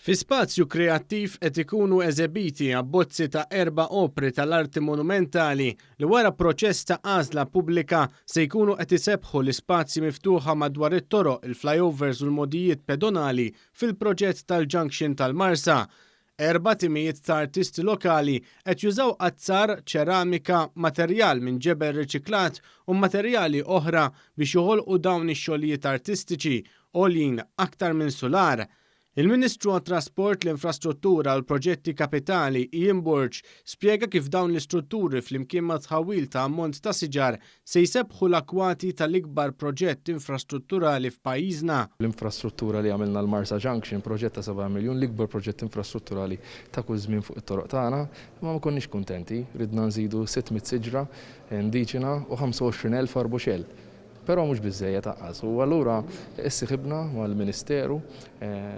Fi spazju kreattiv qed ikunu eżebiti abbozzi ta' erba' opri tal-arti monumentali li wara proċess ta' għażla pubblika se jkunu qed isebbħu l-ispazji miftuħa madwar it-toroq, il-flyovers u l-mogħdijiet pedonali fil-proġett tal-Junction tal-Marsa. Erba' timijiet ta' artisti lokali qed jużaw azzar, ċeramika, materjal minn ġebel riċiklat u materjali oħra biex joħolqu dawn ix-xogħlijiet artistiċi għoljin aktar minn sular. Il-Ministru għat-Trasport, l-Infrastruttura u l-Proġetti Kapitali, Ian Borg, spjega kif dawn l-istrutturi flimkien ma' tħawwil ta' ammont ta' siġar se jsebbħu l-akwati tal-ikbar proġett infrastrutturali f'pajjiżna. L-infrastruttura li għamilna l-Marsa Junction, proġett ta' 7 miljun, l-ikbar proġett infrastrutturali ta' kull żmien fuq it-toroq tagħna, imma ma konniex kuntenti, ridna nżidu 600 siġra indiġena u 25,000 arbuxell. Però mhux biżżejjed anqas. U allura issiħibna mal-Ministeru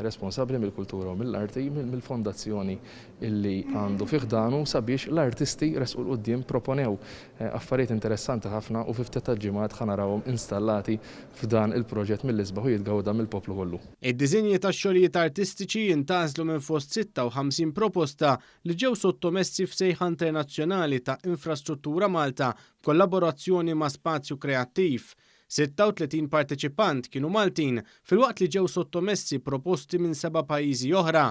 responsabbli mill-kultura u mill-arti, mill-fondazzjoni li għandu fi ħdanu sabiex l-artisti resqu 'l quddiem, proponew affarijiet interessanti ħafna u fi ftit tal-ġimgħat ħa narawhom installati f'dan il-proġett mill-isbaħ u jitgawda mill-poplu kollu. Id-disinji tax-xogħlijiet artistiċi jintgħażlu minn fost 56 proposta li ġew sottomessi f'sejħa internazzjonali ta' Infrastruttura Malta b'kollaborazzjoni ma' Spazju Kreattiv. 36 parteċipant kienu Maltin filwaqt li ġew sottomessi proposti minn seba' pajjiżi oħra.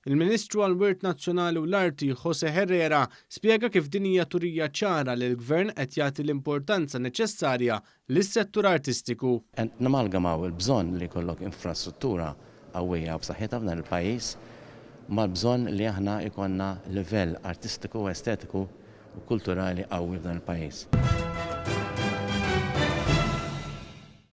Il-Ministru għall-Wirt Nazzjonali u l-Arti José Herrera spjega kif din hija turija ċara li l-Gvern qed jagħti l-importanza neċessarja lis-settur artistiku. Qed namalgamaw il-bżonn li jkollok infrastruttura qawwija u b'saħħitha f'dan il-pajjiż mal-bżonn li aħna jkollna livell artistiku, estetiku u kulturali qawwi f'dan il-pajjiż.